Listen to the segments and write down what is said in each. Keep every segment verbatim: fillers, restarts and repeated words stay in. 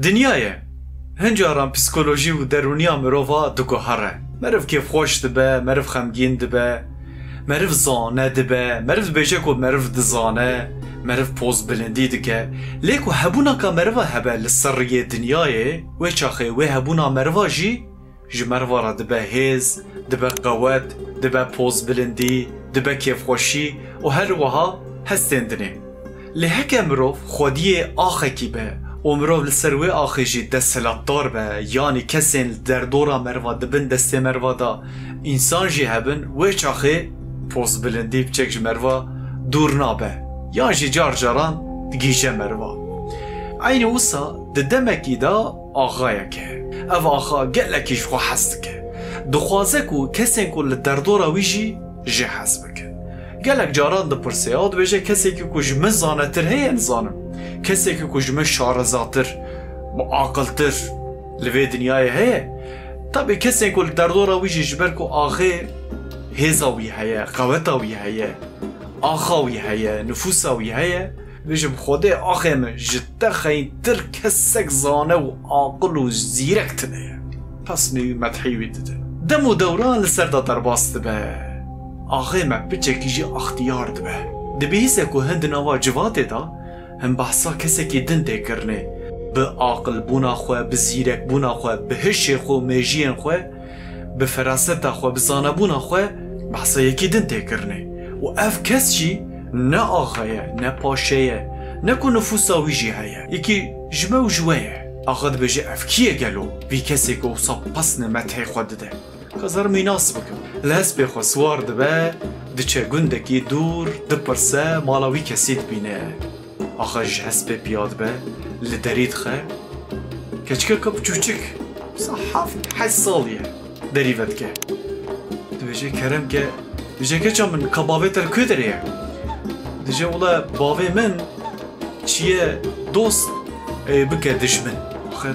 Dinya ye. Hin caran psîkolojî û derûniya mirova diguhere. Meriv kêfxweş dibe, meriv xemgîn dibe, meriv zane dibe, meriv dibêje ku meriv dizane, meriv pozbilindî dike. Lê ku hebûnaka meriva hebe li ser riyê dinyayê, wê çaxê wê hebûna meriva jî ji meriva re dibe hêz, dibe qewet, dibe pozbilindî, dibe kêfxweşî û her wiha hestên dinê. Lê heke mirov xwediyê axekî be û mirov li ser wê axê jî desthilatdar be, yanî kesên li derdora meriva di bin destê meriva de însan jî hebin, wê çaxê pozbilindî piçek ji meriva dûr nabe, yan jî car caran digihîje meriva. Eynî wisa di demekî de axayek e. Ev axa gelekî ji xwe hez dike. Dixwaze ku kesên ku li derdora wî jî jê hez bikin. Gelek caran dipirse, ew dibêje, kesekî ku ji min zanetir heye, nizanim. Kesekî ku ji min şarezatir, bi aqiltir li vê dinyayê heye? Tabî kesên ku li derdora wî jî ji ber ku axê hêza wî heye, qeweta wî heye, axa wî heye, nifûsa wî heye, dibêje, bi Xwedê axê min ji te xeyîntir kesek zane û aqil û zîrek tune ye. Pesnê wî, medhî wî dide. Dem û dewran li ser de derbas dibe. Axê me piçekî jî extiyar dibe. Dibihîse ku hin di nava civatê de hin behsa kesekî din tê kirinê. Bi aqilbûna xwe, bi zîrekbûna xwe, bi hişê xwe û mêjiyên xwe, bi feraseta xwe, bi zanebûna xwe behsa yekî din tê kirinê. Û ev kes jî ne axa ye, ne paşe ye, ne ku nifûsa wî jî heye. Yekî ji me û ji we ye. Axa dibêje, ev kî ye gelo? Vî kesê ku wisa pesnê medhê xwe dide. Ka zermî nas bikim. Li hespê xwe siwar dibe, diçe gundekî dûr, dipirse, mala wî kesî dibîne. Axa ji hespê piya dibe, li derî dixe. Keçikeka biçûçik, wisa heft heşt sal ye, derî vedike. Dibêje, kerem ke, dibêje, keça min, ka bavê te li ku derê ye? Dibêje, wele bavê min çiye dost, ê, bike dijmin. Axe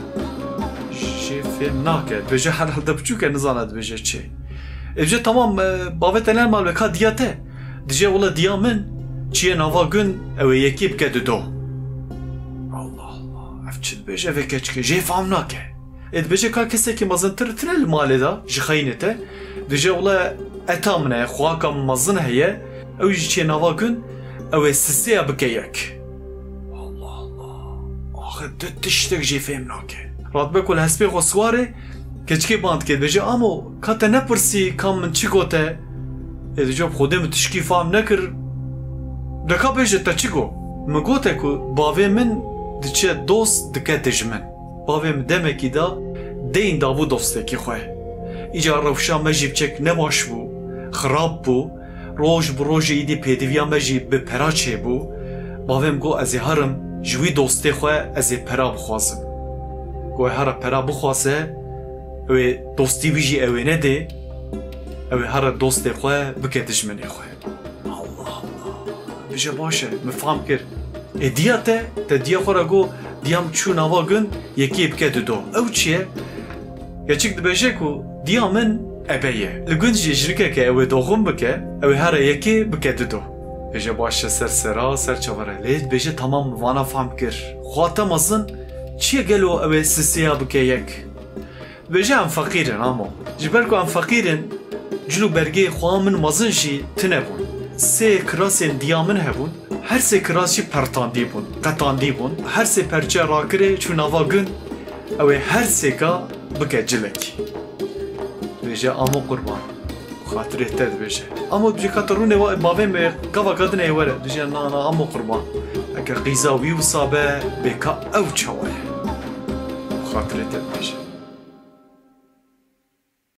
jê fêm nake. Dibêje, herhalde biçûk e, nizane dibêje çi. Ê, dibêje, tamam, e, bavê te ne mal be, ka diya te? Dibêje, wele diya min çiye nava gund, ew ê yekî bike dido. Allah Allah, ev çi dibêje, ev ê keçike jê fam nake. Ê, dibêje, ka kesekî mezintir tine li malê de ji xeynê te? Dibêje, wele eta min e, xwaka min mezin heye, ew jî çiye nava gund, ew ê sisêya bike yek. Allah Allah. Axe tu tiştek jê fêm nake. Radibe ku li hespê xwe siwarê, keçikê ban dike, dibêje, amo, ka te nepirsî ka min çi gote? Ê, dibêje, bi Xwedê min tişkî fam nekir. De ka bêje te çi got? Min gote ku bavê min diçe dost dike dijmin. Bavê min demekî da deyn dabû dostekî xwe. Îcar rewşa me jî biçek nebaş bû, xirab bû. Roj bi rojê îdî pêdiviya me jî bi pera çêbû. Bavê min got, ez ê herim ji wî dostê xwe ez ê pera bixwazim. Got, here pera bixwaze, ew ê dostî wî jî ew ê nedê, ew ê here dostê xwe bike dijminê xwe. Allah Allah. Bêje baş e, min fam kir. Ê diya te, te diya xwe re got, diya min çû nava gund, yekê bike dido. Ew çi ye? Keçik dibêje ku diya min ebe ye. Li gund jî jinikeke ew ê doxum bike, ew ê here yekê bike dido. Bêje baş e, ser sera, ser çavere. Lê dibêje tamam, min vana fam kir. Xwa te mezin, çi ye gelo ew ê sisêya bike yek? Dibêje, em feqîr in, amo. Ji ber ku em feqîr in, cil û bergê xwe min mezin jî tune bûn. Sê kirasên diya min hebûn, her sê kiras jî pertandî bûn, qetandî bûn. Her sê perçe rakirê çû nava gund, ew ê her sêka bike cilekî. Dibêje, amo qurban, xatirê te dibêje. Amo dibêje, ka tu rûnê wa-, bavê me gava kadinê were. Dibêje, na, na, amo qurban. Eke qîza wî wisa be, bê ka ew çawa ye? Xatirê te dibêje.